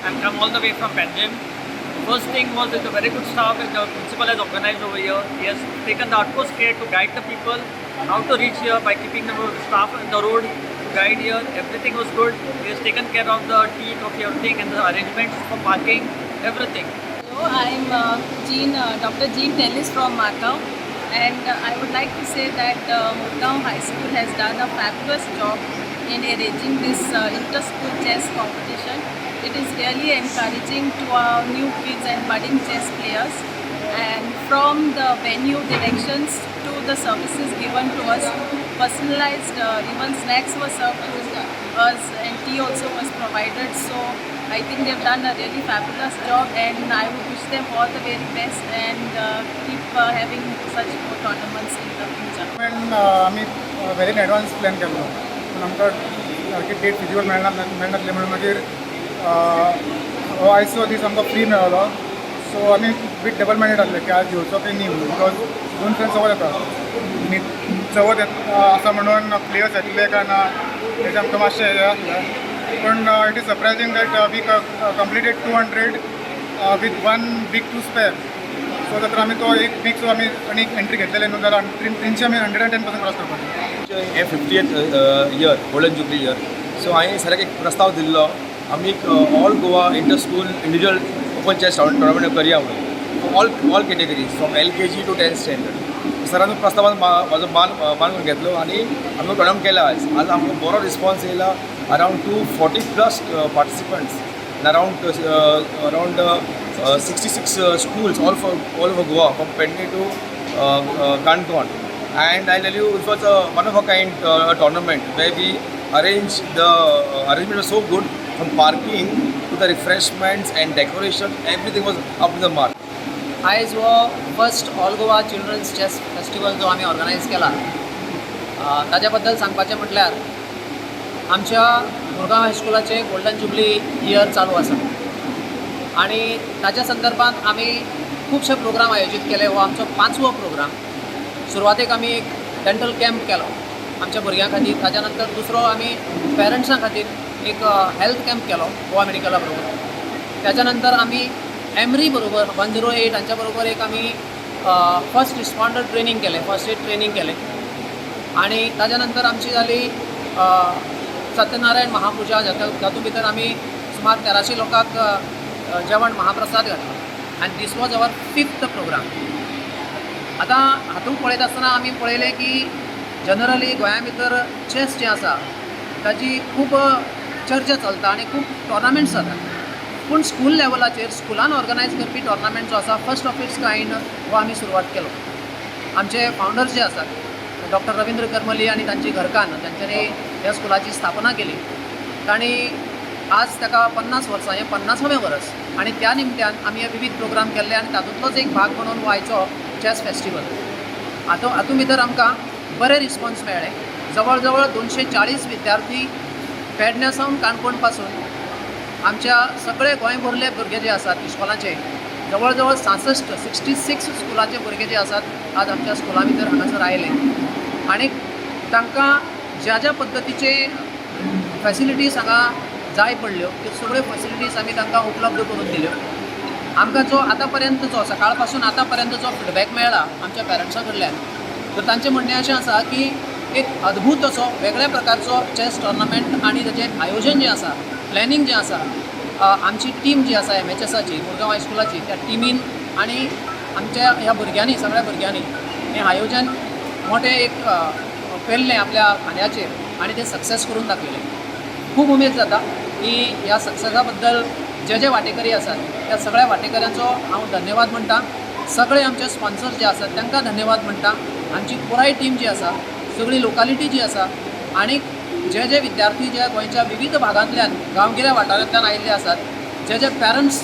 I'm come all the way from Panjim. First thing was it's a very good staff and the principal has organized over here. He has taken the utmost care to guide the people how to reach here by keeping the staff on the road to guide here. Everything was good. He has taken care of the tea, coffee, everything and the arrangements for parking, everything. Hello, I'm Jean, Dr. Jean Tellis from Margao, and I would like to say that Murgaon High School has done a fabulous job in arranging this inter-school chess competition. It is really encouraging to our new kids and budding chess players, and from the venue directions to the services given to us, personalized, even snacks were served to us and tea also was provided. So I think they've done a really fabulous job, and I would wish them all the very best and keep having such more tournaments in the future. पण आमी very in advance plan केल्लो, पूण आमकां सारकी date feasible मेळना मेळनासली म्हणून मागीर हो आयचो दीस आमकां फ्री मेळ्ळो. सो आमी बीट डबल मायंडेड आसले की आज येवचो की न्ही म्हणून, because दोन फ्रेंड चवथ येता आनी चवथ आसा म्हणून प्लेयर्स येतले काय ना हेजें आमकां मातशें हें आसलें. पूण it is surprising that we completed 200 with one week to spare. So तर आमी तो एक वीक सो आमी आनी एक एंट्री घेतलेले न्हू जाल्यार 300 आमी 110% क्रॉस करपाचे. हे 50th year, golden jubilee year, so हांवें सराक एक प्रस्ताव दिल्लो, आमी एक all Goa inter school individual open chess tournament करया म्हणून, all categories from LKG to 10th standard. सरान प्रस्तावान म्हाजो मान मानून घेतलो आनी आमी टोर्नामेंट केला. आयज आज आमकां बरो रिस्पॉन्स येयला, around 240 plus participants and around 66 schools all over Goa, from Pedne to Canacona. And I tell you, it was a one of a kind tournament where we arranged the arrangement was so good, from parking to the refreshments and decoration, everything was up to the mark. आयज हो first All Goa Children's Chess Festival जो आमी organise केला, ताच्या बद्दल सांगपाचें म्हटल्यार आमच्या मुरगांव हायस्कुलाचें गोल्डन जुबली इयर चालू आसा आनी ताच्या संदर्भात आमी खुबशे प्रोग्राम आयोजीत केले. हो आमचो पांचवो प्रोग्राम. सुरवातेक आमी एक डेंटल कॅम्प केलो आमच्या भुरग्यां खातीर. ताच्या नंतर दुसरो आमी पेरंट्सां खातीर एक हेल्थ कॅम्प केलो गोवा मेडिकला बरोबर. त्याच्या नंतर आमी एमरी बरोबर, 108 हांच्या बरोबर एक आमी फर्स्ट रिस्पॉन्डर ट्रेनींग केलें, फर्स्ट एड ट्रेनींग केलें. आनी ताच्या नंतर आमची जाली सत्यनारायण महापुजा, जाता तातूंत भितर आमी सुमार 1300 लोकांक जेवण महाप्रसाद घातलो आनी this was our fifth program. आतां हातूंत पळयता आसतना आमी पळयलें की जनरली गोंया भितर चॅस जें आसा ताजी खूब चर्चा चलता आनी खूब टॉर्नामेंट्स जातात, पूण स्कूल लेवलाचेर स्कुलान ऑर्गनायज करपी टॉर्नामेंट जो आसा, फर्स्ट ऑफ it's kind हो आमी सुरवात केलो. आमचे फावंडर्स जे आसात, डॉक्टर रविंद्र करमली आनी तांची घरकान्न, तांच्यांनी ह्या स्कुलाची स्थापना केली. तांणी आज ताका 50 वर्सां, हें 50वें वर्स आनी त्या निमतान आमी हे विवीध प्रोग्राम केल्ले आनी तातूंतलोच एक भाग म्हणून हो आयचो चॅस फेस्टिवल. आतां हातूंत भितर आमकां बरे रिस्पॉन्स मेळ्ळे. जवळ जवळ 240 विद्यार्थी पेडण्या सावन, काणकोण पासून आमच्या सगळे गोंयभरले भुरगे जे आसात इस्कॉलाचे, जवळ जवळ 66, 66 स्कुलाचे भुरगे जे आसात आज आमच्या स्कुला भितर हांगासर आयले आनी तांकां ज्या ज्या पद्दतीचे फॅसिलिटीज हांगा जाय पडल्यो, त्यो सगळ्यो फॅसिलिटीज आमी तांकां उपलब्ध करून दिल्यो. आमकां जो आतां पर्यंत जो सकाळ पासून आतां पर्यंत जो फिडबॅक मेळ्ळा आमच्या पेरंट्सां कडल्यान, तर तांचें म्हणणें अशें आसा की एक अद्भूत असो वेगळ्या प्रकारचो चॅस टॉर्नामेंट आनी ताचें आयोजन जें आसा, प्लॅनिंग जें आसा, आमची टीम जी आसा एमएचएसाची, मुरगांव हायस्कुलाची, त्या टिमीन आनी आमच्या ह्या भुरग्यांनी, सगळ्या भुरग्यांनी हें आयोजन मोठें एक पेललें आपल्या खांद्याचेर आनी तें सक्सेस करून दाखयलें. खूब उमेद जाता की ह्या सक्सेसा बद्दल जे जे वांटेकरी आसात त्या सगळ्या वांटेकऱ्यांचो हांव धन्यवाद म्हणटा. सगळे आमचे स्पॉन्सर्स जे आसात तांकां धन्यवाद म्हणटा. आमची पुराय टीम जी आसा, सगळी लोकालिटी जी आसा आनी जे जे विद्यार्थी जे गोंयच्या विविध भागांतल्यान, गांवगिऱ्या वाठारांतल्यान आयिल्ले आसात, जे जे पॅरंट्स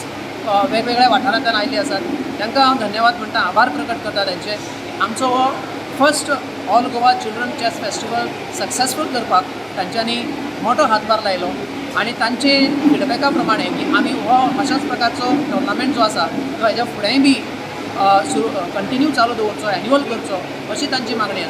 वेगवेगळ्या वाठारांतल्यान आयिल्ले आसात, तांकां हांव धन्यवाद म्हणटा, आभार प्रकट करता तांचे. आमचो हो first All Goa Children Chess Festival successful करपाक तांच्यांनी मोठो हातभार लायलो आनी तांचे फिडबॅका प्रमाणे की आमी हो अशाच प्रकारचो टोर्नामेंट जो आसा तो हेज्या फुडेंय बी सुरू कंटिन्यू चालू दवरचो, एन्युअल करचो, अशी तांची मागणी आसा.